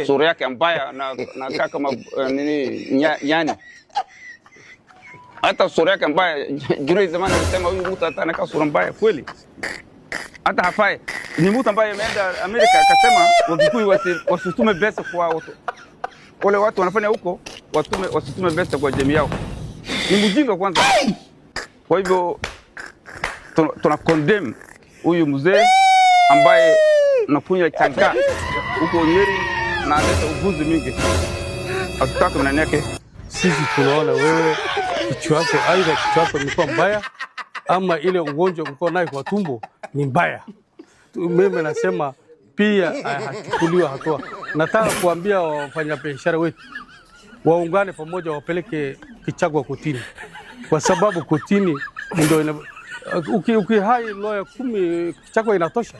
Sura yake mbaya na kama nini nyani. Hata sura yake mbaya, Junaid zamani alisema huyu mtu hata anakaa sura mbaya kweli, hata hafai. Ni mtu ambaye ameenda Amerika akasema Wakikuyu wasitume pesa kwa watu wale watu wanafanya huko, wasitume pesa kwa jamii yao. Ni mjinga kwanza. Kwa hivyo tuna condemn huyu mzee ambaye nakunywa chang'aa huko Nyeri na analeta upuzi mingi. Hatutaki maneno yake. Sisi tunaona wewe kichwa yako, aidha kichwa yako imekuwa mbaya ama ile ugonjwa uko nayo kwa tumbo ni mbaya. Mimi nasema pia hachukuliwa hatua. Nataka kuambia wafanyabiashara wetu waungane pamoja, wapeleke Gachagua kotini, kwa sababu kotini ndio ukihire lawyer 10, Gachagua inatosha.